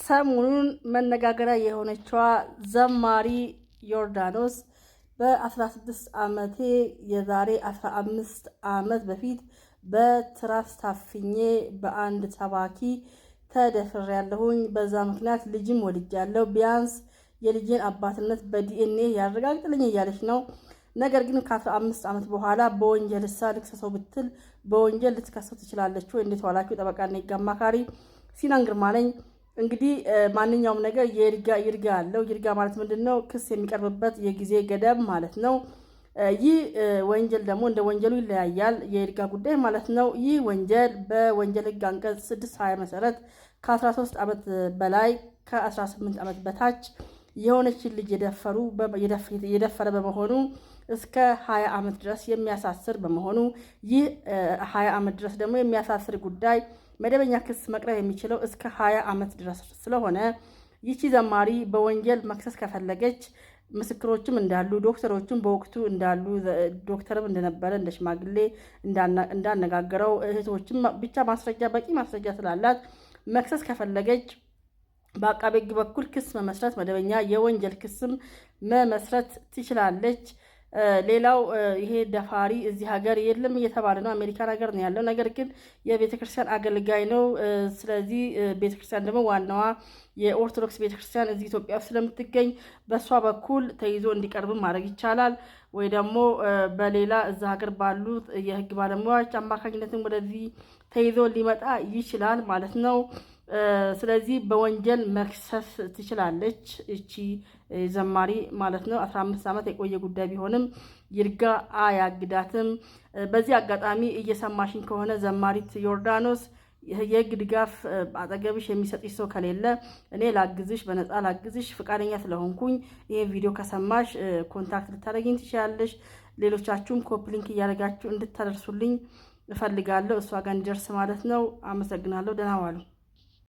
ሰሞኑን መነጋገሪያ የሆነችዋ ዘማሪ ዮርዳኖስ በ16 ዓመቴ የዛሬ 15 ዓመት በፊት በትራስ ታፍኜ በአንድ ሰባኪ ተደፍሬያለሁኝ። በዛ ምክንያት ልጅም ወልጃለሁ። ቢያንስ የልጄን አባትነት በዲኤንኤ ያረጋግጥልኝ እያለች ነው። ነገር ግን ከ15 ዓመት በኋላ በወንጀል እሳ ልክሰሰው ብትል በወንጀል ልትከሰው ትችላለች ወይ? እንዴት ዋላችሁ? ጠበቃና የህግ አማካሪ ሲናን ግርማ ነኝ። እንግዲህ ማንኛውም ነገር የይርጋ ይርጋ አለው። ይርጋ ማለት ምንድን ነው? ክስ የሚቀርብበት የጊዜ ገደብ ማለት ነው። ይህ ወንጀል ደግሞ እንደ ወንጀሉ ይለያያል። የይርጋ ጉዳይ ማለት ነው። ይህ ወንጀል በወንጀል ሕግ አንቀጽ 620 መሰረት ከ13 ዓመት በላይ ከ18 ዓመት በታች የሆነችን ልጅ የደፈረ በመሆኑ እስከ 20 ዓመት ድረስ የሚያሳስር በመሆኑ፣ ይህ 20 ዓመት ድረስ ደግሞ የሚያሳስር ጉዳይ መደበኛ ክስ መቅረብ የሚችለው እስከ 20 ዓመት ድረስ ስለሆነ፣ ይቺ ዘማሪ በወንጀል መክሰስ ከፈለገች ምስክሮችም እንዳሉ፣ ዶክተሮችም በወቅቱ እንዳሉ፣ ዶክተርም እንደነበረ፣ እንደ ሽማግሌ እንዳነጋገረው፣ እህቶችም፣ ብቻ ማስረጃ በቂ ማስረጃ ስላላት መክሰስ ከፈለገች በአቃቤ ሕግ በኩል ክስ መመስረት፣ መደበኛ የወንጀል ክስም መመስረት ትችላለች። ሌላው ይሄ ደፋሪ እዚህ ሀገር የለም እየተባለ ነው። አሜሪካን ሀገር ነው ያለው። ነገር ግን የቤተክርስቲያን አገልጋይ ነው። ስለዚህ ቤተክርስቲያን ደግሞ ዋናዋ የኦርቶዶክስ ቤተክርስቲያን እዚህ ኢትዮጵያ ውስጥ ስለምትገኝ በእሷ በኩል ተይዞ እንዲቀርብም ማድረግ ይቻላል። ወይ ደግሞ በሌላ እዛ ሀገር ባሉት የህግ ባለሙያዎች አማካኝነትም ወደዚህ ተይዞ ሊመጣ ይችላል ማለት ነው። ስለዚህ በወንጀል መክሰስ ትችላለች እቺ ዘማሪ ማለት ነው። 15 ዓመት የቆየ ጉዳይ ቢሆንም ይርጋ አያግዳትም። በዚህ አጋጣሚ እየሰማሽኝ ከሆነ ዘማሪት ዮርዳኖስ፣ የህግ ድጋፍ አጠገብሽ የሚሰጥሽ ሰው ከሌለ እኔ ላግዝሽ፣ በነፃ ላግዝሽ ፈቃደኛ ስለሆንኩኝ ይህን ቪዲዮ ከሰማሽ contact ልታደርጊኝ ትችላለሽ። ሌሎቻችሁም copy link እያደረጋችሁ እንድታደርሱልኝ እፈልጋለሁ፣ እሷ ጋር እንዲደርስ ማለት ነው። አመሰግናለሁ። ደህና ዋሉ።